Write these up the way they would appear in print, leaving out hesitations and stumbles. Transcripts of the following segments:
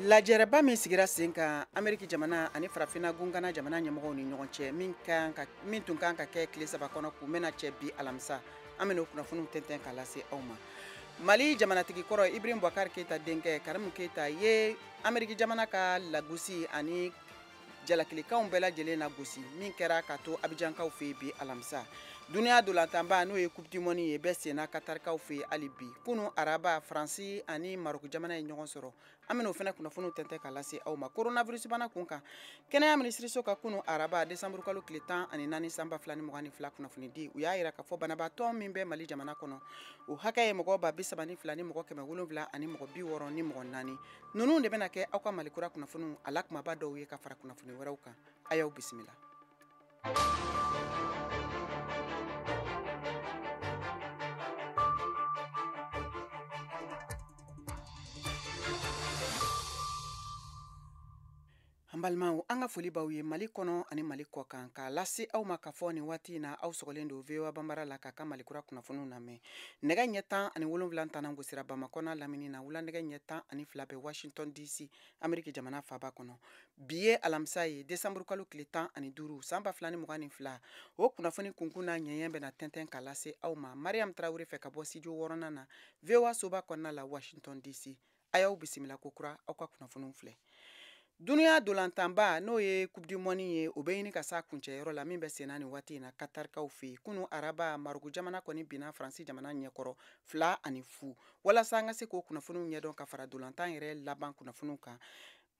Lajɛrɛba min sigira sen kan Ameriki jamana ani farafinna gungana jamana ɲɛmɔgɔw ni ɲɔgɔn cɛ, min tun kan ka kɛ tile 3 kɔnɔ, k'u bɛna cɛ bi alamisa, an bɛna o kunnafoniw tɛntɛn k'a lase aw ma. Mali jamanatigi kɔrɔ Ibrahim Boubacar Keita denkɛ Karimu Keita ye Ameriki jamana ka lagosi ani jalakilikanw bɛɛ lajɛlen na gosi min kɛra ka to Abidjankaw fɛ yen bi alamisa. Duniya dolantanba n'o ye Coupe du Monde ye bɛɛ senna Katarikaw fɛ yen hali bi. Kunu araba, Faransi ani Maroc jamana ye ɲɔgɔn sɔrɔ. An bɛna o fana kunnafoniw tɛntɛn k'a lase aw ma. Coronavirus bana kun kan, kɛnɛya minisiriso ka kunu araba décembre kalo tile 14 san 2022 kunnafoni di, u y'a yira k'a fɔ banabaatɔ min bɛ Mali jamana kɔnɔ, o hakɛ ye mɔgɔ 32 ni mɔgɔ 700 ani mɔgɔ 64 ni mɔgɔ 4. Ninnu de bɛna kɛ aw ka Mali kura kunnafoniw a la kumaba dɔw ye ka fara kunnafoni wɛrɛw kan. A y'aw bisimila. An balimaw, an ka foli b'aw ye Mali kɔnɔ ani Mali kɔ kan, k'a lase aw ma k'a fɔ nin waati in na aw sɔgɔlen don VOA Banbara la k'a ka Mali kura kunnafoniw lamɛn. Nɛgɛ ɲɛ 17 tannan gosira Bamakɔ n'a lamini na, wula nɛgɛ ɲɛ 12 bɛ Washington DC, Ameriki jamana faaba kɔnɔ. Bi ye alamisa ye, décembre kalo tile 15 san 2022. O kunnafoni kunkun n'a ɲɛɲɛ bɛna tɛntɛn k'a lase aw ma Mariam Traoré fɛ ka bɔ studio 6nan na, VOA soba kɔnɔna la, Washington DC. A y'aw bisimila ko kura, aw ka kunnafoniw filɛ. Duniya dolantanba n'o ye Coupe du Monde ye, o bɛ ɲini ka s'a kuncɛyɔrɔ la min bɛ senna nin waati in na Katarikaw fɛ yen. Kunu araba, Maroc jamana kɔni binna Faransi jamana ɲɛkɔrɔ 2-0. Walasa an ka se k'o kunnafoniw ɲɛdɔn ka fara dolantan yɛrɛ laban kunnafoniw kan,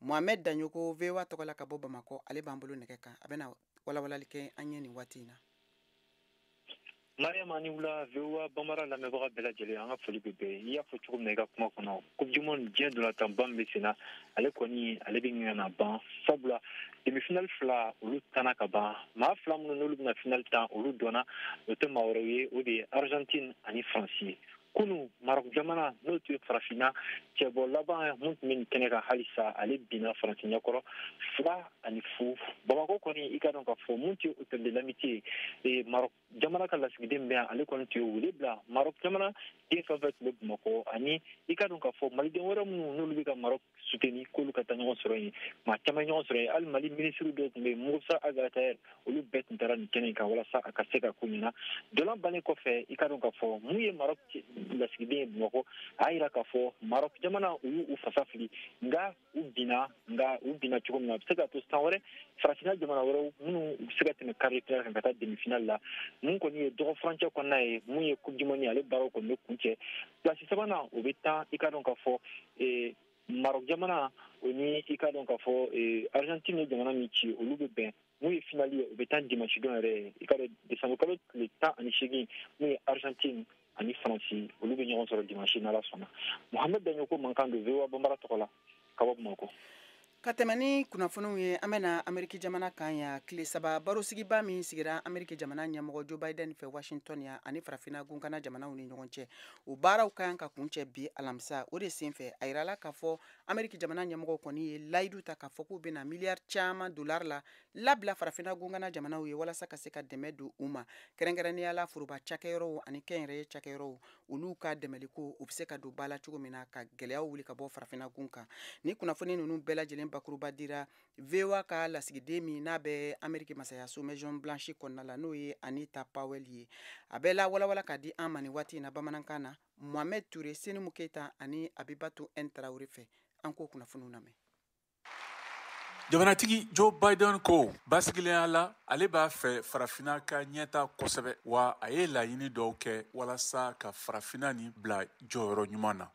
Mohamed Dagnoko VOA tɔgɔ la ka bɔ Bamakɔ, ale b'an bolo nɛgɛ kan, a bɛna walawalali kɛ an ye nin waati in na. Mariam, ani wula. VOA Banbara lamɛnbaga bɛɛ lajɛlen, an ka foli bɛ bɛɛ. I y'a fɔ cogo min na i ka kuma kɔnɔ, Coupe du Monde diɲɛ dolantanba min bɛ sen na, ale kɔni ale bɛ ɲin ka na ban, sabula demi-finale fila olu tanna ka ban. Maa fila minnu n'olu bɛna finale tan, olu dɔnna, o tɛ maa wɛrɛw ye, o de ye Argentine ani France ye. Kunu Maroc jamana, n'o tun ye farafinna cɛbɔ laban mun tun bɛ nin kɛnɛ kan halisa, ale binna Faransi ɲɛkɔrɔ 2-0. Bamakɔ kɔni, i ka dɔn k'a fɔ mun tɛ Hôtel de l'Amitié ye, Maroc jamana ka lasigiden bɛ yan, ale kɔni tun ye wele bila Maroc jamana den fɛn fɛn tun bɛ Bamakɔ, ani i ka dɔn k'a fɔ maliden wɛrɛ minnu n'olu bɛ ka Maroc soutenir, k'olu ka taa ɲɔgɔn sɔrɔ yen. Maa caman ɲɔgɔn sɔrɔ yen, hali Mali minisiri dɔw tun bɛ yen, Moussa Ag Attaher, olu bɛɛ tun taara nin kɛnɛ in kan walasa a ka se ka ko ɲɛna. Dolan bannen kɔfɛ, i ka dɔn k'a fɔ mun ye Maroc lasigiden ye Bamakɔ, a y'a yira k'a fɔ Maroc jamana u y'u fasa fili, nka u binna, nka u binna cogo min na, a bɛ se ka to san wɛrɛ farafinna jamana wɛrɛw minnu u bɛ se ka tɛmɛ quart de finale kan ka taa demi finale la. Mun kɔni ye dɔgɔ furancɛ kɔnɔna ye, mun ye Coupe du Monde ye, ale baaraw kɔni bɛ kuncɛ. Place sabanan, o bɛ tan, i ka dɔn k'a fɔ Maroc jamana o ni i ka dɔn k'a fɔ Argentine ye jamana min ci, olu bɛ bɛn. Mun ye finale ye, o bɛ taa dimanche don yɛrɛ, i ka dɔn décembre kalo tile 18, mun ye Argentine ani Faransi, olu bɛ ɲɔgɔn sɔrɔ dimanche n'Ala sɔnna. Mohamed Dagnoko mankan don VOA Banbara tɔgɔ la ka bɔ Bamakɔ. Ka tɛmɛ ni kunnafoniw ye, an bɛna Ameriki jamana kan yan. Tile 3 barosigiba min sigira Ameriki jamana ɲɛmɔgɔ Joe Biden fɛ Washington yan ani farafinna gunkana jamanaw ni ɲɔgɔn cɛ, o baaraw ka kan ka kuncɛ bi alamisa. O de senfɛ, a yirala k'a fɔ Ameriki jamana ɲɛmɔgɔw kɔni ye layidu ta k'a fɔ k'u bɛna miliyari caman dolari la labila farafinna gunkana jamanaw ye walasa ka se ka dɛmɛ don u ma, kɛrɛnkɛrɛnnenya la foroba cakɛyɔrɔw ani kɛnyɛrɛye cakɛyɔrɔw, olu ka dɛmɛliko u bɛ se ka don ba la cogo min na ka gɛlɛyaw wuli ka bɔ farafinna gun kan. Ni kunnafoni ninnu bɛɛ lajɛlen bakuruba dira VOA ka lasigiden min n'a bɛ Ameriki masayaso Maison Blanche kɔnɔna la, n'o ye Anita Powell ye, a bɛɛ la walawala ka di an ma nin waati in na bamanankan na Mohamed Touré, Senimu Keita ani Abibatu N Traoré fɛ. An k'o kunnafoniw lamɛn. Jamanatigi Joe Biden ko basigilenya la, ale b'a fɛ farafinna ka ɲɛta kosɛbɛ, wa a ye laɲini dɔw kɛ walasa ka farafinna nin bila jɔyɔrɔ ɲuman na.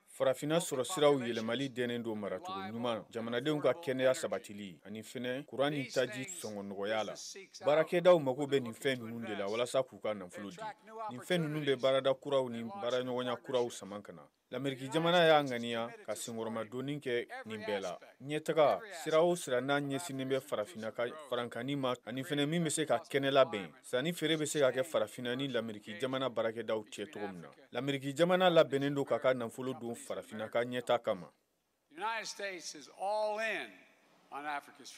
Farafinna sɔrɔ siraw yɛlɛmali dɛnnen don maracogo ɲuman, jamanadenw ka kɛnɛya sabatili ani fɛnɛ kuran ni taji sɔngɔ nɔgɔya la. Baarakɛdaw mago bɛ nin fɛn ninnu de la walasa k'u ka nafolo di. Nin fɛn ninnu bɛ baarada kuraw ni baaraɲɔgɔnya kuraw sama ka na. Lameriki jamana y'a ŋaniya ka senkɔrɔmadonni kɛ nin bɛɛ la. Ɲɛtaga sira o sira n'a ɲɛsinnen bɛ farafinna ka farankanni ma ani fɛnɛ min bɛ se ka kɛnɛ labɛn, sanni feere bɛ se ka kɛ farafinna ni Lameriki jamana baarakɛdaw cɛ cogo min na. Lameriki jamana labɛnnen don k'a ka nafolo don farafinna ka ɲɛta kama. United States is all in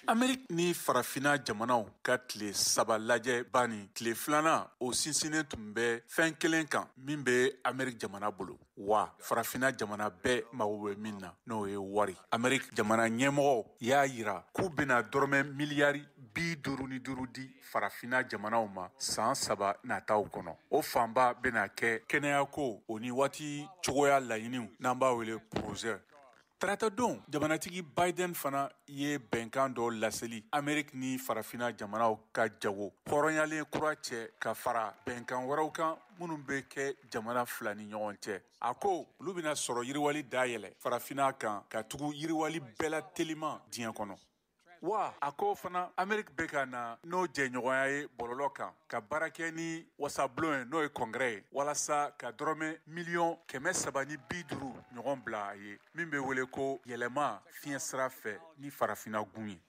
Ameriki ni Farafina jamanaw ka tile 3 lajɛ ban tile 2nan, o sinsinnen tun bɛ fɛn kelen kan min bɛ Ameriki jamana bolo, wa Farafina jamana bɛɛ mago bɛ min na, n'o ye wari. Ameriki jamana ɲɛmɔgɔw y'a jira k'u bɛna dɔrɔmɛ miliyari 55 di Farafina jamanaw ma san 3 nataw kɔnɔ. O fanba bɛna kɛ kɛnɛyako o ni waati cogoya laɲiniw, n'an b'a wele projet. Taratadon, jamanatigi Biden fana ye bɛnkan dɔ laseli Ameriki ni Farafina jamanaw ka jago hɔrɔnyalen kura cɛ, ka fara bɛnkan wɛrɛw kan minnu bɛ kɛ jamana fila ni ɲɔgɔn cɛ. A ko olu bɛna sɔrɔ yiriwali dayɛlɛ Farafina kan ka tugu yiriwali bɛɛ la teliman diɲɛ kɔnɔ. Wa a ko fana Ameriki bɛ ka na n'o jɛɲɔgɔnya ye bɔlɔlɔ kan, ka baara kɛ ni wasabulon ye, n'o ye kɔngɛrɛ ye, walasa ka dɔrɔmɛ 350 miliyɔn ɲɔgɔn bila a ye, min bɛ wele ko yɛlɛma fiɲɛ sira fɛ ni Farafina gun ye.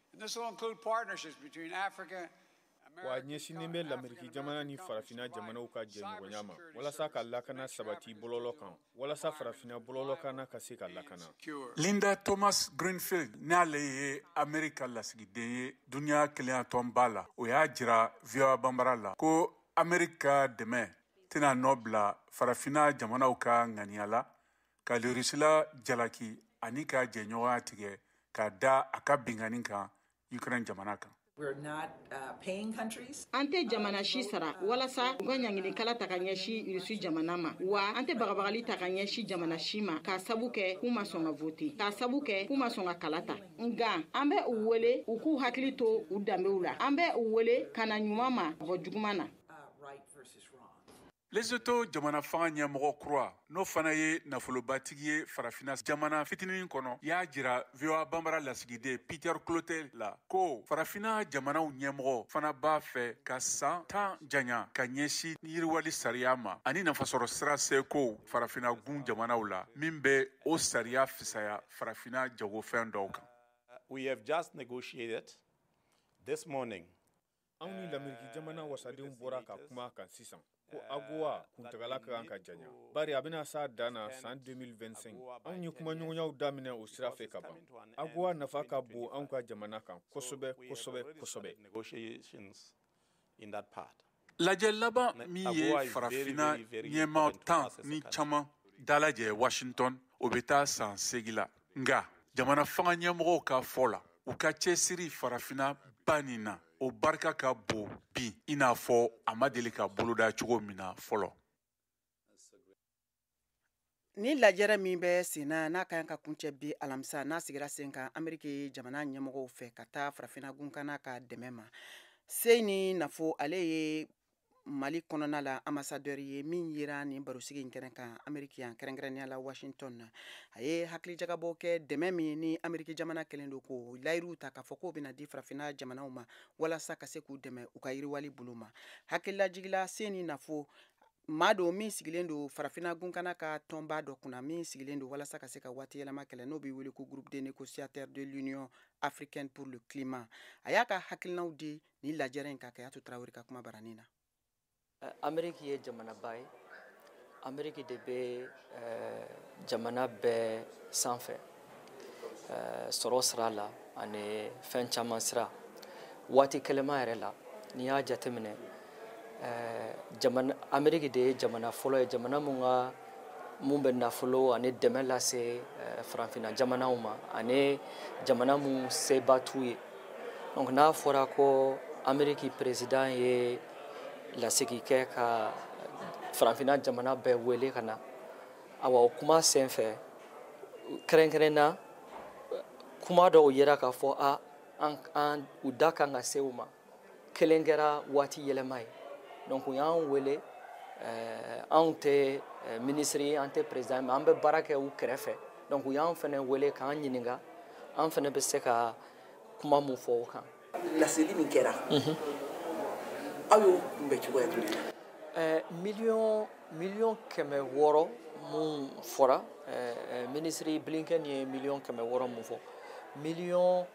Wa ɲɛsinnen bɛ Lameriki jamana ni Farafina jamanaw ka jɛɲɔgɔnya ma walasa ka lakana sabati bɔlɔlɔ kan, walasa Farafina bɔlɔlɔkanna ka se ka lakana. Linda Thomas Greenfield, n'ale ye Amerika lasigiden ye duniya kelenyatɔnba la, o y'a jira VOA Banbara la ko Amerika dɛmɛ tɛna nɔ bila Farafina jamanaw ka ŋaniya la ka Rusila jalaki ani ka jɛɲɔgɔnya tigɛ ka da a ka binkanni kan Ukraine jamana kan. An tɛ jamana si sara walasa u ka ɲanginikala ta ka ɲɛsin Rusi jamana ma, wa an tɛ bagabagali ta ka ɲɛsin jamana si ma k'a sabu kɛ k'u ma sɔn ka vote, k'a sabu kɛ k'u ma sɔn ka kala ta. Nka an bɛ u wele u k'u hakili to u danbew la. An bɛ u wele ka na ɲuman ma bɔ juguman na. Lesotho jamana fanga ɲɛmɔgɔ kura, n'o fana ye nafolobatigi ye Farafina jamana fitinin kɔnɔ, y'a jira VOA Banbara lasigiden Peter Clotel la ko Farafina jamanaw ɲɛmɔgɔ fana b'a fɛ ka san 10 janya ka ɲɛsin yiriwali sariya ma ani nafasɔrɔ sira sekow Farafina gun jamanaw la, min bɛ o sariya fisaya Farafina jagofɛn dɔw kan. We have just negotiated this morning. Anw ni Lameriki jamana wasadenw bɔra ka kuma kan sisan ko AGOA kuntagala ka kan ka janya, bari a bɛna s'a dan na san 2025. Anw ye kumaɲɔgɔnyaw daminɛ o sira fɛ ka ban. AGOA nafa ka bon anw ka jamana kan kosɛbɛ, kosɛbɛ, kosɛbɛ. Lajɛ laban min ye Farafina ɲɛmaa 10 ni caman dalajɛ Washington, o bɛ taa san 8 la. Nka jamana fanga ɲɛmɔgɔw ka fɔ la, u ka cɛsiri Farafina ba nin na, o barika ka bon bi i n'a fɔ a ma deli ka boloda cogo min na fɔlɔ. Ni lajɛrɛ min bɛ sen na, n'a ka kan ka kuncɛ bi alamisa, n'a sigira sen kan Ameriki jamana ɲɛmɔgɔw fɛ ka taa Farafina gunkana ka dɛmɛ ma, Seyni Nafo, ale ye Mali kɔnɔna la ambassadeur ye min yera nin barosigi in kɛnɛ kan Ameriki yan, kɛrɛnkɛrɛnnenya la Washington na. A ye hakilijagabɔ kɛ dɛmɛ min ni Ameriki jamana kɛlen don k'o layiruw ta k'a fɔ k'o bɛna di Farafinna jamanaw ma walasa ka se k'u dɛmɛ u ka yiriwali bolo ma. Hakililajigila, Seyni Nafo maa don min sigilen don Farafinna gunkana ka tɔnba dɔ kunna min sigilen don walasa ka se ka waati yɛlɛma kɛlɛ, n'o bɛ wele ko Groupe de négociateurs de l'Union africaine pour le climat. A y'a ka hakilinaw di ni lajɛrɛ in kan. Kayatu Tarawele ka kuma baranin na. Ameriki ye jamanaba ye. Ameriki de bɛ jamana bɛɛ sanfɛ sɔrɔ sira la ani fɛn caman sira. Waati kɛlɛma yɛrɛ la, n'i y'a jateminɛ, jamana Ameriki de ye jamana fɔlɔ ye, jamana mun ka mun bɛ nafolo ani dɛmɛ lase Farafinna jamanaw ma, ani jamana mun seba t'u ye. Donc n'a fɔra ko Ameriki président ye lasegi kɛ ka Farafinna jamana bɛɛ wele ka na, awa, o kuma sen fɛ, kɛrɛnkɛrɛn na, kuma dɔw yera k'a fɔ a an u da kan ka se u ma. Kelen kɛra waati yɛlɛma ye. Donc u y'an wele. Anw tɛ ministre ye, an tɛ président ye, mais an bɛ baara kɛ u kɛrɛfɛ. Donc u y'an fɛnɛ wele k'an ɲininka an fɛnɛ bɛ se ka kuma mun fɔ o kan. Laseli min kɛra, aw y'o kunbɛn cogoya jumɛn na? Miliyɔn 600 mun fɔra, ministre Blinken ye miliyɔn 600 mun fɔ, miliyɔn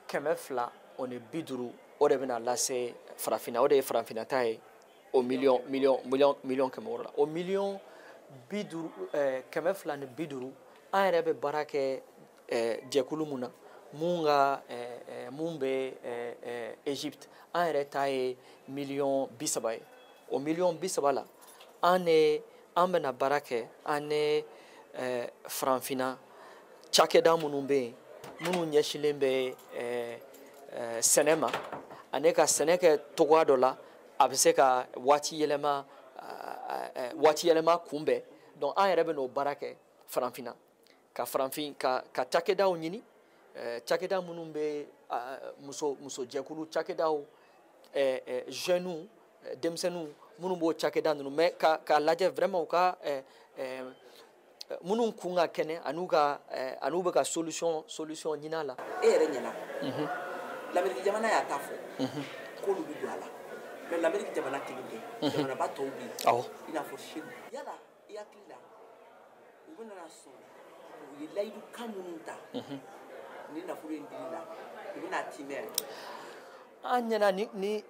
250, o de bɛna lase Farafinna, o de ye Farafinna ta ye. O miliyɔn 600 la, o miliyɔn 50, 250, an yɛrɛ bɛ baara kɛ jɛkulu mun na, mun ka Mun bɛ Egypte, an yɛrɛ ta ye miliyɔn 30 ye. O miliyɔn 30 la, an ne an bɛna baara kɛ an ne Farafinna cakɛda minnu bɛ yen, minnu ɲɛsinlen bɛ sɛnɛ ma, ani ka sɛnɛ kɛ togoya dɔ la, a bɛ se ka waati yɛlɛma kunbɛn. Donc an yɛrɛ bɛ n'o baara kɛ Farafinna, ka farafin ka cakɛdaw ɲini, cakɛda minnu bɛ muso jɛkulu cakɛdaw, jeunes, denmisɛnninw minnu b'o cakɛda ninnu, mais ka lajɛ vraiment u ka minnu kun ka kɛnɛ, an'u ka an'u bɛ ka solution ɲini a la. E yɛrɛ ɲɛna, Lamɛriki jamana y'a ta fɔ k'olu bɛ don a la, mais Lamɛriki jamana kelen tɛ, jamanaba tɔw bɛ yen, i n'a fɔ Chine. Yala i hakili la, u bɛna sɔn u ye layidu kan minnu ta ni nafolo in dili la, u bɛna timɛ? An ɲɛna ni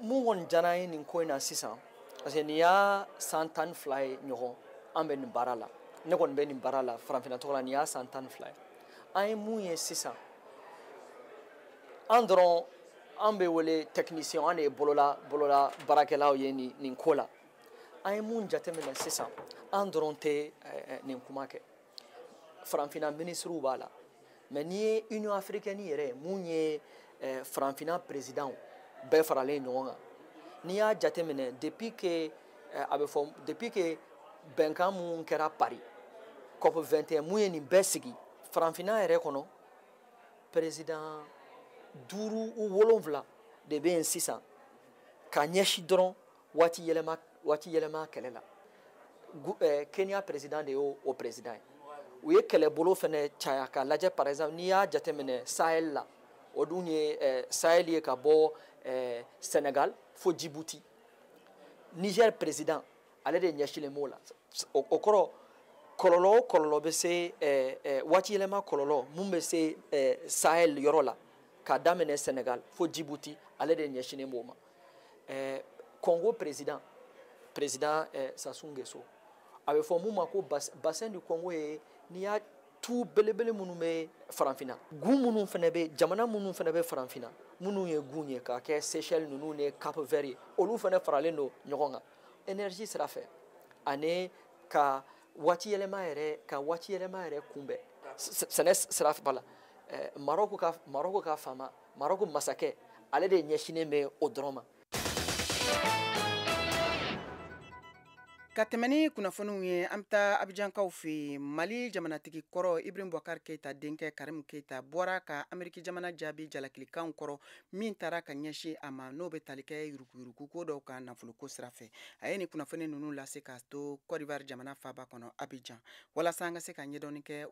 mun kɔni diyara an ye nin ko in na sisan, parce que nin y'a san 12 ye ɲɔgɔn an bɛ nin baara la. Ne kɔni bɛ nin baara la Farafinna tɔgɔ la, nin y'a san 12 ye. An ye mun ye sisan, an dɔrɔn an bɛ wele technicien, an de ye bolola baarakɛlaw ye nin ko la. An ye mun jateminɛ sisan, an dɔrɔn tɛ nin kuma kɛ, Farafinna minisiriw b'a la. Mais n'i ye Union africaine yɛrɛ, mun ye Farafinna président bɛɛ faralen ɲɔgɔn kan, n'i y'a jateminɛ, depuis que a bɛ fɔ, depuis que bɛnkan mun kɛra Paris COP 21, mun ye nin bɛɛ sigi Farafinna yɛrɛ kɔnɔ, président duuru u wolonfila de bɛ yen sisan ka ɲɛsin dɔrɔn waati yɛlɛma kɛlɛ la. Kenya président de y'o o président ye. U ye kɛlɛbolo fɛnɛ caya k'a lajɛ. Par exemple, n'i y'a jateminɛ Sahel la, o dun ye Sahel ye ka bɔ Sénégal fo Djibouti, Niger président, ale de ɲɛsinnen b'o la. O kɔrɔ, kɔlɔlɔ o kɔlɔlɔ bɛ se waati yɛlɛma kɔlɔlɔ mun bɛ se Sahel yɔrɔ la, k'a daminɛ Sénégal fo Djibouti, ale de ɲɛsinnen b'o ma. Congo président Sassou Nguesso, a bɛ fɔ mun ma ko bassin du Congo ye, n'i y'a tu belebele minnu bɛ Farafinna, gun minnu fana bɛ, jamana minnu fana bɛ Farafinna, minnu ye gun ye, k'a kɛ Seychelles ninnu ni Cap Vert ye, olu fana faralen don ɲɔgɔn kan énergie sira fɛ, ani ka waati yɛlɛma yɛrɛ kunbɛn sɛnɛ sira fɛ la. Maroc ka faama, Maroc masakɛ, ale de ɲɛsinnen bɛ o dɔrɔn ma. Ka tɛmɛ ni kunnafoniw ye, an bɛ taa Abijankaw fɛ yen. Mali jamanatigi kɔrɔ Ibrahim Boubacar Keita denkɛ Karim Keita bɔra ka Ameriki jamana jaabi jalakilikanw kɔrɔ min taara ka ɲɛsin a ma, n'o bɛ tali kɛ yuruguyurugu ko dɔw ka nafoloko sira fɛ. A ye nin kunnafoni ninnu lase ka to Cote d'Ivoire jamana faaba kɔnɔ Abidjan. Walasa an ka se ka ɲɛdɔnni kɛ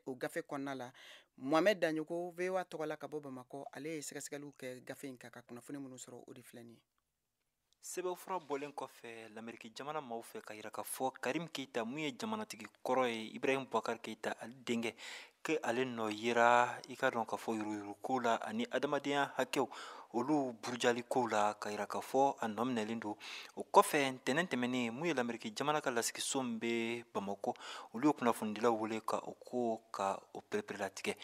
o gafe kɔnɔna la, Mohamed Dagnoko, VOA tɔgɔ la ka bɔ Bamakɔ, ale ye sɛgɛsɛgɛliw kɛ gafe in kan ka kunnafoni minnu sɔrɔ, o de filɛ nin ye. Sɛbɛnfura bɔlen kɔfɛ Lameriki jamana maaw fɛ ka yira k'a fɔ Karim Keita, mun ye jamanatigi kɔrɔ ye, Ibrahim Boubacar Keita ale denkɛ, ke ale nɔ yera i ka dɔn k'a fɔ yuruguyurugu la ani adamadenya hakɛw olu burujali kow la, ka yira k'a fɔ a nɔ minɛlen don. O kɔfɛ, ntɛnɛn tɛmɛnen, mun ye Lameriki jamana ka lasigiso min bɛ Bamakɔ, olu ye kunnafonidilaw wele ka o ko ka o pereperelatigɛ.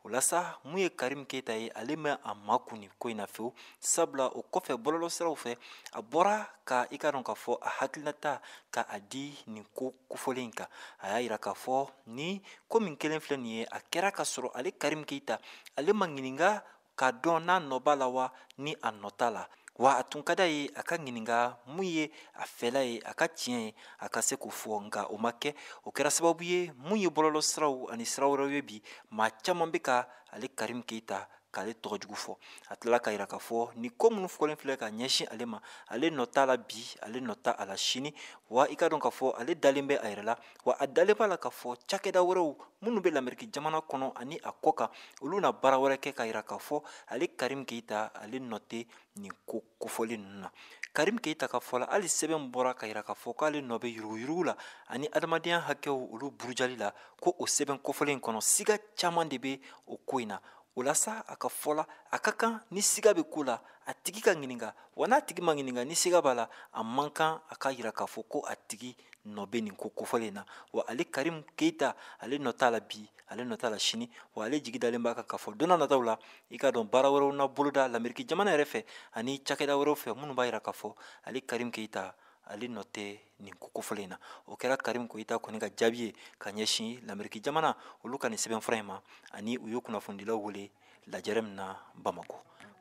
O la sa, mun ye Karim Keita ye, ale ma a makun nin ko in na fewu, sabula o kɔfɛ bɔlɔlɔsiraw fɛ, a bɔra ka i ka dɔn k'a fɔ a hakilinata ka a di nin ko kofɔlen in kan. A y'a yira k'a fɔ ni ko min kelen filɛ nin ye, a kɛra ka sɔrɔ ale Karim Keita, ale ma ɲininka k'a dɔn n'a nɔ b'a la wa ni a nɔ t'a la. Wa a tun ka d'a ye a ka ɲininka mun ye a fɛla ye, a ka tiɲɛ ye, a ka se k'o fɔ, nka o ma kɛ. O kɛra sababu ye mun ye bɔlɔlɔ siraw ani sira wɛrɛw ye bi, maa caman bɛ ka ale Karim Keita k'ale tɔgɔ jugu fɔ. A tilala ka yira k'a fɔ nin ko minnu fɔlen filɛ ka ɲɛsin ale ma, ale nɔ t'a la bi, ale nɔ t'a la sini. Wa i ka dɔn k'a fɔ ale dalen bɛ a yɛrɛ la, wa a dalen b'a la k'a fɔ cakɛda wɛrɛw minnu bɛ Lameriki jamana kɔnɔ ani a kɔ kan, olu na baara wɛrɛ kɛ ka yira k'a fɔ ale Karim Keita, ale nɔ tɛ nin ko kofɔlen ninnu na. Karim Keita ka fɔ la, hali sɛbɛn bɔra ka yira k'a fɔ k'ale nɔ bɛ yuruguyurugu la ani adamadenya hakɛw olu burujali la, ko o sɛbɛn kofɔlen in kɔnɔ, siga caman de bɛ o ko in na. O la sa, a ka fɔ la, a ka kan ni siga bɛ ko la, a tigi ka ɲininka. Wa n'a tigi ma ɲininka, ni siga b'a la, a man kan a ka yira k'a fɔ ko a tigi nɔ bɛ nin ko kofɔlen na. Wa ale Karim Keita, ale nɔ t'a la bi, ale nɔ t'a la sini, wa ale jigi dalen b'a kan k'a fɔ don n'a nataw la, i k'a dɔn baara wɛrɛw na boloda Lamɛriki jamana yɛrɛ fɛ ani cakɛda wɛrɛw fɛ minnu b'a jira k'a fɔ ale Karim Keita ale nɔ tɛ nin ko kofɔlen in na. O kɛra Karim Keita kɔni ka jaabi ye ka ɲɛsin Lamɛriki jamana olu ka nin sɛbɛnfura in ma, ani u ye kunnafonidilaw wele lajɛrɛ min na Bamakɔ.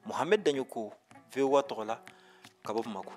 Mohamed Dagnoko, VOA tɔgɔ la ka bɔ Bamakɔ.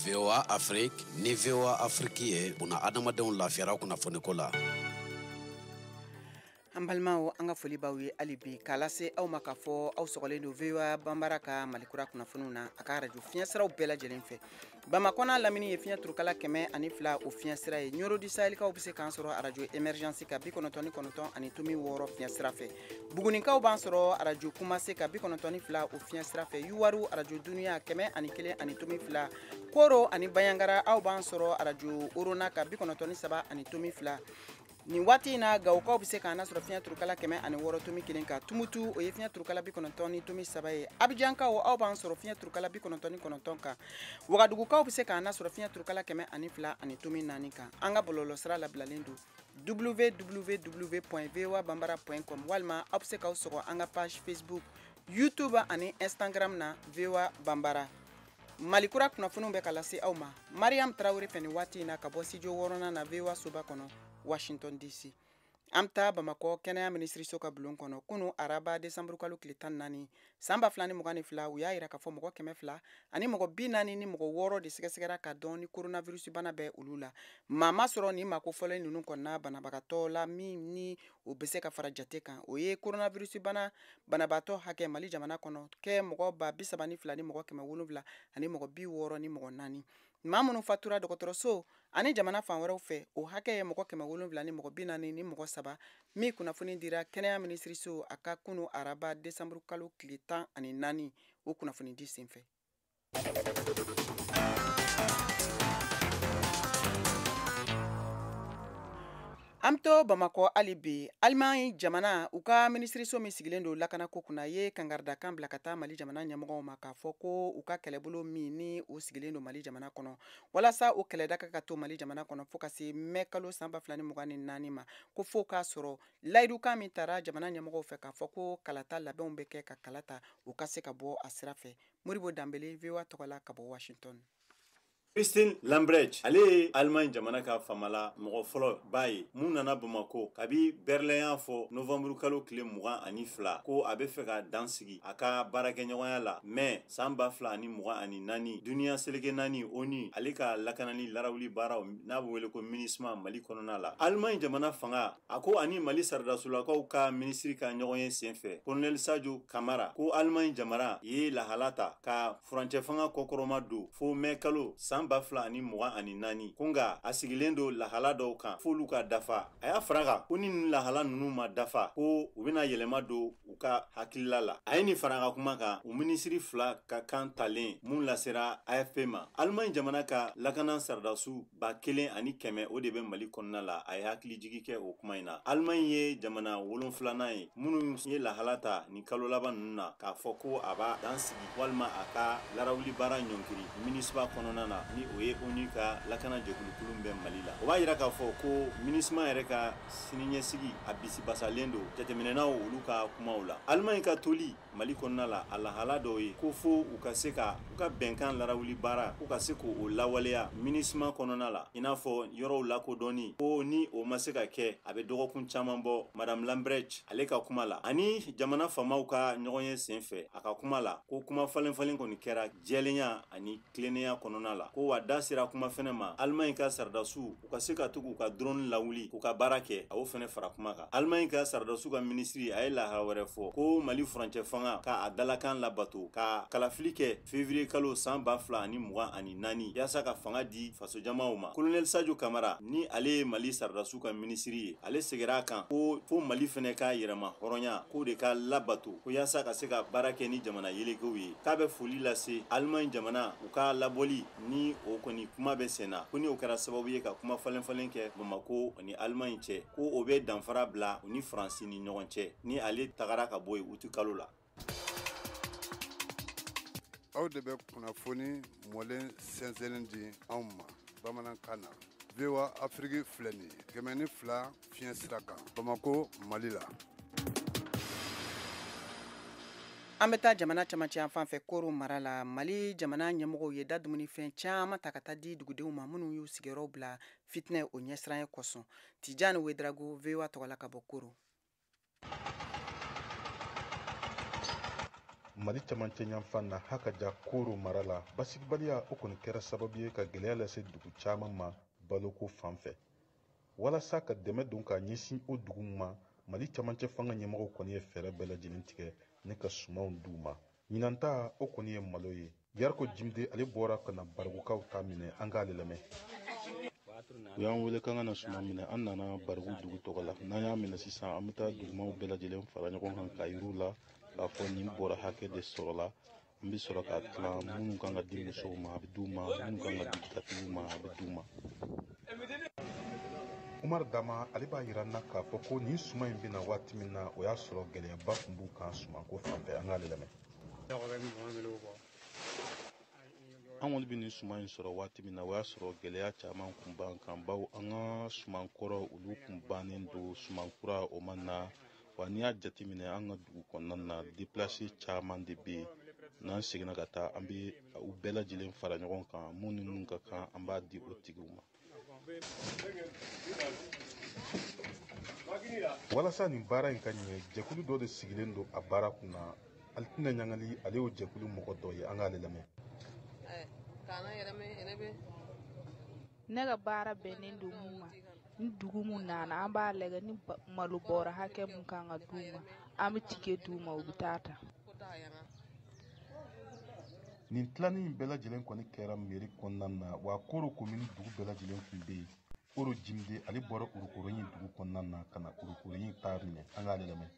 VOA Afrique ni VOA Afrique ye buna adamadenw lafiyara kunnafoniko la. An balimaw, an ka foli b'aw ye hali bi k'a lase aw ma k'a fɔ aw sɔgɔlen don VOA Banbara ka Malikura kunnafoniw na a ka arajo fiɲɛsiraw bɛɛ lajɛlen fɛ. Bamakɔ n'a lamini ye fiɲɛ turukala 102 o fiɲɛsira ye. Ɲɔrɔ du Sahelikaw bɛ se k'an sɔrɔ arajo Emergence ka 99 ani tomi 6 fiɲɛsira fɛ. Bugunikaw b'an sɔrɔ arajo Kumase ka 92 o fiɲɛsira fɛ. Yuwaru arajo Duniya 101 ani tomi 2. Koro ani Bayangara aw b'an sɔrɔ arajo Orona ka 93 ani tomi 2. Nin waati in na Gawokaw bɛ se k'an nasɔrɔ fiɲɛ turukala 106 tomi 1 kan. Tumutu o ye fiɲɛ turukala 90 tomi 3 ye. Abijankaw aw b'an sɔrɔ fiɲɛ turukala 99 kan. Wagadugukaw bɛ se k'an nasɔrɔ fiɲɛ turukala 102 ani tomi 4 kan. An ka bɔlɔlɔsira labilalen don www.voabambara.com walima aw bɛ se k'aw sɔgɔ an ka page Facebook, YouTube ani Instagram na VOA Bambara. Malikura kunnafoniw bɛ ka lase aw ma Mariam Traoré fɛ nin waati in na ka bɔ studio 6nan na VOA soba kɔnɔ, Washington DC. An bɛ taa Bamakɔ kɛnɛya minisiriso ka bulon kɔnɔ kunun araba desanburu kalo tile 14 san 2022, u y'a jira k'a fɔ mɔgɔ 200 ani mɔgɔ 46 de sɛgɛsɛgɛra ka dɔn ni coronavirus bana bɛ olu la. Maa ma sɔrɔ nin mako fɔlɔ ninnu kɔnɔna banabagatɔ la min ni o bɛ se ka fara jate kan. O ye coronavirus bana banabaatɔ hakɛ Mali jamana kɔnɔ kɛ mɔgɔ 32 ni mɔgɔ 700 ani mɔgɔ 64. Maa minnu fatura dɔgɔtɔrɔso ani jamana fan wɛrɛw fɛ, o hakɛ ye mɔgɔ 700 ni mɔgɔ 43 min kunnafoni dira kɛnɛya minisiriso a ka kunu araba desanburu kalo tile 14 o kunnafoni di senfɛ. An bɛ to Bamakɔ hali bi. Alimaɲi jamana u ka minisiriso min sigilen don lakanako kunna ye kangaridakan bila ka taa Mali jamana ɲɛmɔgɔw ma k'a fɔ ko u ka kɛlɛbolo min ni o sigilen don Mali jamana kɔnɔ, walasa o kɛlɛdaka ka to Mali jamana kɔnɔ fo ka se mɛ kalo san 2024 ma, ko fo k'a sɔrɔ layidukan min tara jamana ɲɛmɔgɔw fɛ k'a fɔ ko kalata labɛnw bɛ kɛ ka kalata, o ka se ka bɔ a sira fɛ. Modibo Danbele, VOA tɔgɔ la ka bɔ Washington. Christine Lambrecht, ale ye Allemagne jamana ka famala mɔgɔ fɔlɔ ba ye mun nana Bamako kabi Berlin y'a fɔ novembre kalo tile 22 ko a bɛ fɛ ka dan sigi a ka baarakɛɲɔgɔnya la mai san 2024 duniya seleke naani ONU ale ka lakanani larawuli baaraw n'a bɛ wele ko MINUSMA Mali kɔnɔna la. Allemagne jamana fanga a ko ani Mali saradasolakaw ka minisiri ka ɲɔgɔn ye senfɛ Colonel Sadio Kamara ko Allemagne jamana ye lahala ta ka furancɛ fanga kɔkɔrɔma don fo mai kalo san 2024 ko nka a sigilen don lahala dɔw kan f'olu ka dafa. A y'a fara kan ko ni nin lahala ninnu ma dafa ko u bɛna yɛlɛma don u ka hakilila la. A ye nin fara ka kuma kan u minisiri fila ka kan talen mun lasera AFP ma. Allemagne jamana ka lakana saradasiw 1100 o de bɛ Mali kɔnɔna la. A ye hakilijigi kɛ o kuma in na. Allemagne ye jamana 7nan ye minnu ye lahala ta nin kalo laban ninnu na k'a fɔ ko a b'a dan sigi walima a ka larawuli baara ɲɔnkiri MINUSMA kɔnɔna na. ni o ye ONU ka lakana jɛkulukulu bɛ Mali la. O b'a yira k'a fɔ ko MINUSMA yɛrɛ ka siniɲɛsigi a bisibasalen don jateminɛnaw olu ka kumaw la. Allemagne ka toli Mali kɔnɔna la, a lahala dɔw ye ko fo u ka se ka u ka bɛnkan larawuli baara, k'u ka se k'o lawaleya MINUSMA kɔnɔna la, i n'a fɔ yɔrɔw lakodɔnni, ko ni o ma se ka kɛ a bɛ dɔgɔkun caman bɔ. Madame Lambrecht ale ka kuma la ani jamana faamaw ka ɲɔgɔn ye senfɛ, a ka kuma la ko kuma falen-falen kɔni kɛra jɛlenya ani tilennenya kɔnɔna la, ko wa da sera kuma fɛnɛ ma Allemagne ka sardasiw u ka se ka to k'u ka drone lawuli k'u ka baara kɛ, a y'o fɛnɛ fara kuma kan. Allemagne ka sardasiw ka minisiri a ye lahala wɛrɛ fɔ ko Mali furancɛ fanga k'a dalakan labato ka kalafili kɛ février kalo san 2024 yaasa ka fanga di fasojamaw ma. Colonel Sadio Kamara ni ale ye Mali sardasiw ka minisiri ye, ale seginna a kan ko fo Mali fɛnɛ ka yɛrɛma hɔrɔnya k'o de ka labato ko yaasa ka se ka baara kɛ ni jamana yelekew ye. K'a bɛ foli lase Allemagne jamana u ka labɔli ni o kɔni kuma bɛ sen na, ko ni o kɛra sababu ye ka kuma falen-falen kɛ Bamako ni Allemagne cɛ, ko o bɛ danfara bila u ni Faransi ni ɲɔgɔn cɛ ni ale tagara ka bɔ yen uti kalo la. Aw de bɛ kunnafoni mɔlen sɛnsɛnnen di anw ma bamanankan na. VOA Afrique filɛ nin ye 102 fiɲɛ sira kan Bamako, Mali la. An bɛ taa jamana camancɛ yan fan fɛ, Koro mara la. Mali jamana ɲɛmɔgɔw ye da dumunifɛn caman ta ka taa di dugudenw ma minnu y'u sigiyɔrɔw bila fitinɛ o ɲɛsiranɲɛ kosɔn. Tijani Wedrago, VOA tɔgɔ la ka bɔ Koro. Mali camancɛ yanfan na Hakaja Koro mara la, basigibaliya o kɔni kɛra sababu ye ka gɛlɛya lase dugu caman ma baloko fan fɛ. Walasa ka dɛmɛ don ka ɲɛsin o dugu ma, Mali camancɛ fanga ɲɛmɔgɔw kɔni ye fɛɛrɛ bɛɛ lajɛlen tigɛ ne ka sumanw d'u ma. Ɲinan ta o kɔni ye malo ye. Yariko Jimde ale bɔra ka na barigokaw ta minɛ, an k'ale lamɛn. U y'an wele k'an ka na suman minɛ, an nana barigo dugu tɔgɔ la. N'an y'a minɛ sisan, an bɛ taa dugumaw bɛɛ lajɛlen fara ɲɔgɔn kan k'a yir'u la k'a fɔ nin bɔra hakɛ de sɔrɔla. An bɛ sɔrɔ k'a tilan minnu kan ka di musow ma, a bɛ d'u ma, minnu kan ka di datigiw ma, a bɛ d'u ma. Umar Dama ale b'a yira n na k'a fɔ ko nin suman in bɛna waati min na, o y'a sɔrɔ gɛlɛyaba tun b'u kan sumanko fan fɛ. An k'ale lamɛn. An kɔni bɛ nin suman in sɔrɔ waati min na, o y'a sɔrɔ gɛlɛya caman kun b'an kan, bawo an ka suman kɔrɔ olu kun bannen don, suman kura o ma na. Wa n'i y'a jateminɛ an ka dugu kɔnɔna na, déplacé caman de bɛ yen. N'an seginna ka taa, an bɛ u bɛɛ lajɛlen fara ɲɔgɔn kan, mun ni mun ka kan an b'a di o tigiw ma. Walasa nin baara in ka ɲɛ, jɛkulu dɔ de sigilen don a baara kunna. Alitina Ɲangali ale y'o jɛkulu mɔgɔ dɔ ye, an k'ale lamɛn. Ne ka baara bɛnnen don mun ma, ni dugu mun nana an b'a lajɛ ni malo bɔra hakɛ mun kan ka d'u ma, an bɛ tike d'u ma, u bɛ taa ta. Nin tilanni in bɛɛ lajɛlen kɔni kɛra mairie kɔnɔna na, wa Koro komini dugu bɛɛ lajɛlen tun bɛ yen. Oro Jimde ale bɔra Urukoroyin dugu kɔnɔna na ka na Urukoroyin ta minɛ, an k'ale lamɛn.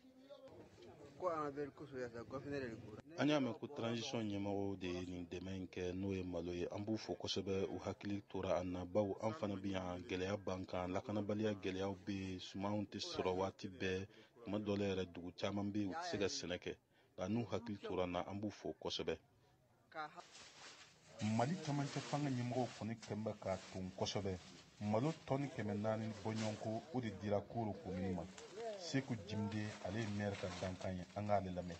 An y'a mɛn ko transition ɲɛmɔgɔw de ye nin dɛmɛ in kɛ, n'o ye malo ye. An b'u fo kosɛbɛ, u hakili tora an na, bawo an fana bɛ yan, gɛlɛya b'an kan, lakanabaliya gɛlɛyaw bɛ yen, sumanw tɛ sɔrɔ waati bɛɛ, tuma dɔ la yɛrɛ dugu caman bɛ yen u tɛ se ka sɛnɛ kɛ, nka n'u hakili tora an na, an b'u fo kosɛbɛ. Mali camancɛ fanga ɲɛmɔgɔw kɔni kɛn bɛ k'a ton kosɛbɛ. Malo tɔni 400 bɔɲɔgɔnko o de dira Koro komini ma. Seku Jimde ale ye maire ka dankan ye, an k'ale lamɛn.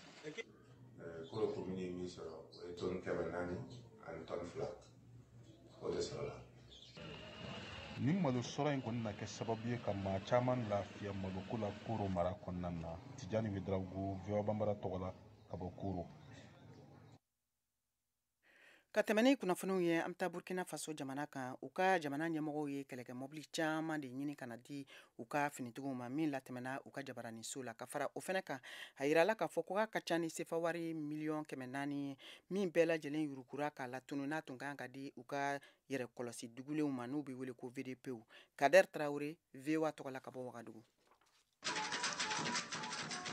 Koro komini ye min sɔrɔ, o ye tɔni 400 ani tɔni 2, o de sɔrɔla. Nin malo sɔrɔ in kɔni na kɛ sababu ye ka maa caman lafiya maloko la Koro mara kɔnɔna na. Tijani Wedrago, VOA Bambara tɔgɔ la ka bɔ Koro. Ka tɛmɛ ni kunnafoniw ye, an bɛ taa Burkina Faso jamana kan. U ka jamana ɲɛmɔgɔw ye kɛlɛkɛ mɔbili caman de ɲini ka na di u ka finitigiw ma min latɛmɛna u ka jabaraninso la. Ka fara o fɛnɛ kan, a yirala k'a fɔ ko k'a ka ca ni sefa wari miliyɔn 400 ye min bɛɛ lajɛlen yurukura k'a latunu n'a tun kan ka di u ka yɛrɛ kɔlɔsi dugulenw ma n'u bɛ wele ko VDPw. Kader Traoré, VOA tɔgɔ la ka bɔ Wagadugu.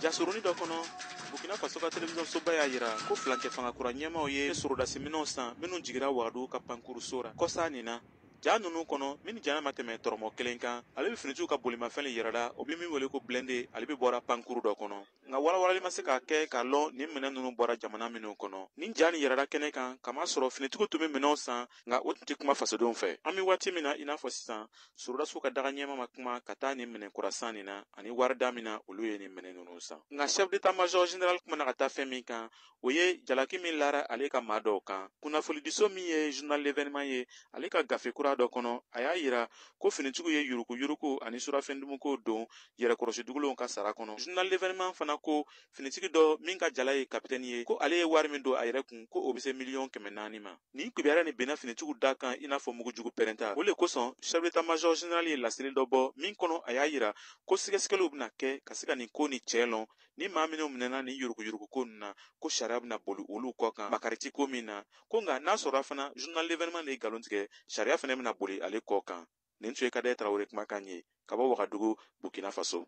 Jasuruni dɔ kɔnɔ, Burkina Faso ka télévision soba y'a yira ko furancɛ fanga kura ɲɛmaaw ye sorodasiminɛnw san minnu jigira Wagadugu ka pankuruso ra. Kɔsa nin na, Ja ninnu kɔnɔ, min janya ma tɛmɛ tɔrɔmɔ kelen kan, ale bɛ finitigiw ka bolimafɛn le yirala, o bɛ min wele ko blindé, ale bɛ bɔra pankuru dɔ kɔnɔ. Nka walawalali ma se ka kɛ k'a lɔn nin minɛn ninnu bɔra jamana minnu kɔnɔ. Nin ja nin yirala kɛnɛ kan, kamasɔrɔ finitigiw tun bɛ minɛnw san, nka o tun tɛ kuma fasodenw fɛ. An bɛ waati min na, i n'a fɔ sisan, sɔrɔdasiw ka daga ɲɛma ma kuma ka taa nin minɛn kura san nin na, ani warida min na olu ye nin minɛn ninnu san. Nka chef d'état-major général kumana ka taa fɛn min kan, o ye jalaki min lara ale ka maa dɔw kan. Kunnafonidiso min ye journal l'événement ye, ale ka gafe kura dɔ kɔnɔ, a y'a yira ko finitigiw ye yuruguyurugu ani surafɛndumuko don yɛrɛkɔrɔsi dugulenw ka sara kɔnɔ. Journal l'événement fana ko finitigi dɔ min ka jala ye kapitɛni ye, ko ale ye wari min don a yɛrɛ kun, ko o bɛ se 400 000 000 ma. Nin kibaruya nin benna finitigiw da kan i n'a fɔ mugujugu pɛrɛnta. O le kosɔn chef d'état-major général ye laseli dɔ bɔ min kɔnɔ, a y'a yira ko sɛgɛsɛgɛliw bɛna kɛ ka se ka nin ko ni cɛ lɔn. Ni maa minnu minɛna nin yuruguyurugu ko ninnu na, ko sariya bɛna boli olu kɔ kan makari ti ko min na. Ko nka n'a sɔrɔla fana journal l'événement de ye nkalon tigɛ, sariya fana bɛna boli ale kɔ kan. Nin tun ye Kadɛ Tarawele kumakan ye ka bɔ Wagadugu, Burkina Faso.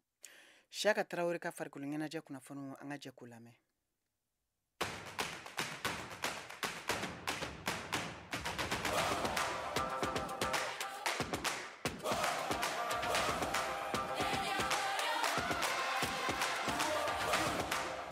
Siyaka Tarawele ka farikolo ɲɛnajɛ kunnafoniw, an ka jɛ k'o lamɛn.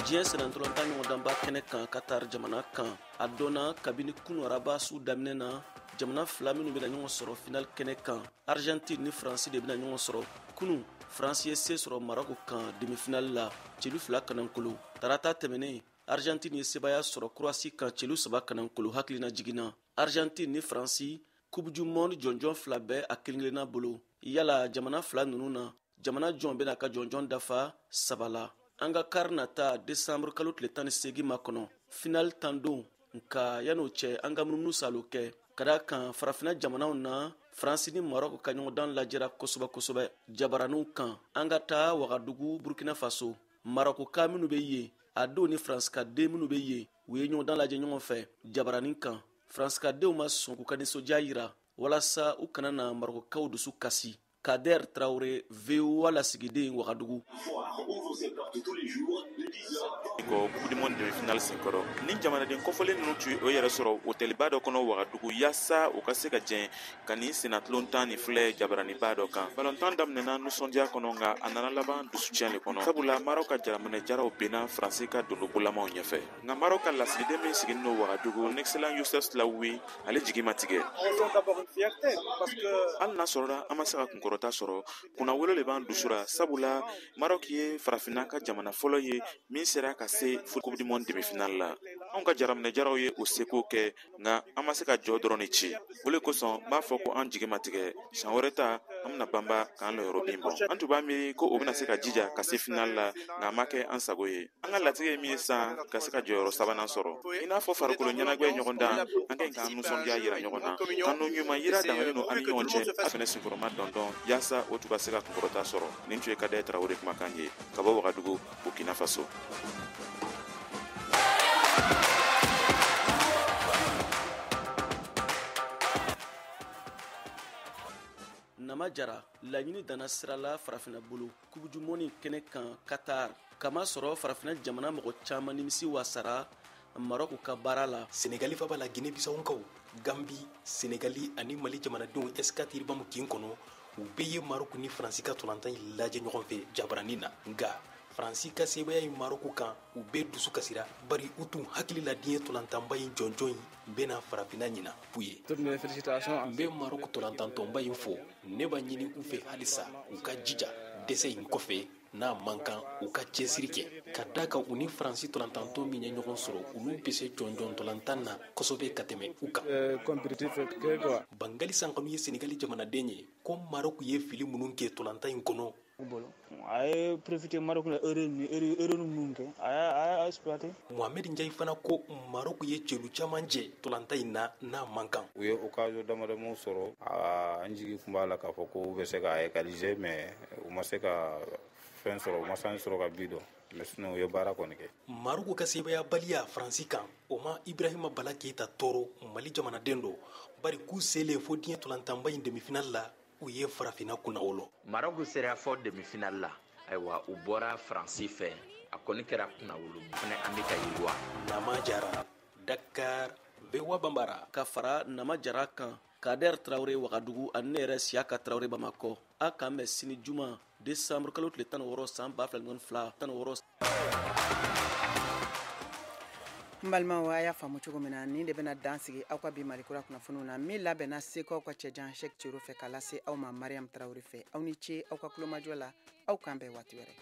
Diɲɛ sennantolatan ɲɔgɔndanba kɛnɛ kan Qatar jamana kan, a dɔnna kabini kunu araba su daminɛ na, jamana fila minnu bɛna ɲɔgɔn sɔrɔ final kɛnɛ kan. Argentine ni Faransi de bɛna ɲɔgɔn sɔrɔ. Kunu, Faransi ye se sɔrɔ Maroc kan demi-finale la, celu 2-0. Tarata tɛmɛnen, Argentine ye sebaya sɔrɔ Croatie kan, celu 3-0. Hakilina jiginna, Argentine ni Faransi, Coupe du monde jɔnjɔn fila bɛ a kelen kelenna bolo. Yala jamana fila ninnu na, jamana jɔn bɛna ka jɔnjɔn dafa saba la? An ka kari nata desanburu kalo tile 18 ma kɔnɔ final tan don. Nka yan'o cɛ, an ka munumunu salo kɛ ka da kan farafina jamanaw na. Faransi ni Marɔk ka ɲɔgɔndan lajɛra kosɛbɛ kosɛbɛ jabaraniw kan. An ka taa Wagadugu, Burkina Faso. Marɔkuka minnu bɛ yen a don ni Faransika den minnu bɛ yen, u ye ɲɔgɔndan lajɛ ɲɔgɔn fɛ jabaranin kan. Faransikadenw ma sɔn k'u ka nisɔndiya yira walasa u kana na Marɔkukaw dusu kasi. Kader Traoré, VOA lasigiden, Wagadugu. Ko Coupe du monde demi-finale senkɔrɔ, ni jamanaden kɔfɔlen ninnu tun ye o yɛrɛ sɔrɔ hôtelba dɔ kɔnɔ Wagadugu, yaasa u ka se ka jɛn ka nin sennatulon tan ni filɛ jabaraniba dɔ kan. Balontan daminɛna nisɔndiya kɔnɔ, nka a nana laban dusutiɲɛ le kɔnɔ, sabula Maroc ka jaraminɛ jaraw benna Faransi ka dondobolamaw ɲɛfɛ. Nka Maroc ka lasigiden min siginin don Wagadugu, son excellence Youssef Slaoui, ale jigi ma tigɛ. Hali n'a sɔrɔla an ma se ka kunkɔrɔta sɔrɔ, kunnawolo le b'an dusu ra, sabula Maroc ye farafinna ka jamana fɔlɔ ye min sera ka se Coupe du monde demi-finale la. Anw ka jaraminɛ jaraw ye o seko kɛ, nka an ma se ka jɔ dɔrɔn de ci. O le kosɔn n b'a fɔ ko an jigi ma tigɛ. Siɲɛ wɛrɛ ta, an bɛna banba k'an lɔyɔrɔ bin bɔ. An tun b'a miiri ko o bɛna se ka jija ka se final la, nka a ma kɛ an sago ye. An ka latigɛ ye min ye sisan, ka se ka jɔyɔrɔ sabanan sɔrɔ, i n'a fɔ farikolo ɲɛnajɛ ɲɔgɔn dan, an ka ɲi k'an nisɔndiya yira ɲɔgɔn na, kanu ɲuman yira dangalen don an ni ɲɔgɔn cɛ, a fɛnɛ senkɔrɔma dɔndɔn yaasa o tun ka se ka kunkɔrɔta sɔrɔ. Nin tun ye Kadɛ Tarawele kumakan ye ka bɔ Wagadugu, Burkina Faso. Nama Jara, laɲini danna sira la farafina bolo Coupe du monde kɛnɛ kan Qatar, kamasɔrɔ farafina jamana mɔgɔ caman nimisi wasara Marɔku ka baara la. Senegali faba la, Guinée Bissaukaw, Gambi, Senegali ani Mali jamanadenw Scat Urbam kin kɔnɔ, u bɛɛ ye Marɔku ni Faransi ka tolantan in lajɛ ɲɔgɔn fɛ jabaranin na. Nka Faransi ka sebaya ye Marɔku kan, u bɛɛ dusu kasira, bari u tun hakili la diɲɛ tolantanba in jɔnjɔn in bɛna farafinna ɲina fu ye. N bɛ Marɔku tolantantɔnba in fo. Ne b'a ɲini u fɛ halisa u ka jija dɛsɛ in kɔfɛ, n'a man kan u ka cɛsiri kɛ, ka da kan u ni Faransi tolantantɔn min ye ɲɔgɔn sɔrɔ, olu bɛ se jɔnjɔn tolantan na kosɛbɛ ka tɛmɛ u kan. Bangali Sankanu ye Senegali jamanaden ye, ko Marɔku ye fili minnu kɛ tolantan in kɔnɔ, a ye profiter Maroc la erreur ni erreur minnu kɛ, a y'a exploité. Mohamed Ndiaye fana ko Maroc ye celu caman jɛ tolantan in na n'a man kan. U ye occasion damadamaw sɔrɔ, an jigi tun b'a la k'a fɔ ko u bɛ se ka égaliser, mais u ma se ka fɛn sɔrɔ, u ma san sɔrɔ ka but don, mais sinon u ye baara kɔni kɛ. Maroc ka sebayabaliya Faransi kan, o ma Ibrahima Bala Keyita tɔɔrɔ. Mali jamanaden don, bari k'u selen fo diɲɛ tolantanba in demi-finale la, u ye farafinna kunnawolo. Maroc sera fɔ demi-finale la, ayiwa, u bɔra Faransi fɛ, a kɔni kɛra kunnawolo fana, an bɛ ka yiriwa. Nama Jara, Dakar, VOA Bambara. Ka fara Nama Jara kan. Kader Traoré Wagadugu ani ne yɛrɛ Siyaka Traoré Bamakɔ. A k'an bɛn sini juma décembre kalo tile 16 san 2022 16. N balimaw, a y'a faamu cogo min na, nin de bɛna dan sigi aw ka bi Malikura kunnafoniw na, min labɛnna Segukaw ka cɛjan Cheick Cero fɛ, k'a lase aw ma Mariam Traoré fɛ. Aw ni ce aw ka kulomajɔ la. Aw k'an bɛn waati wɛrɛ.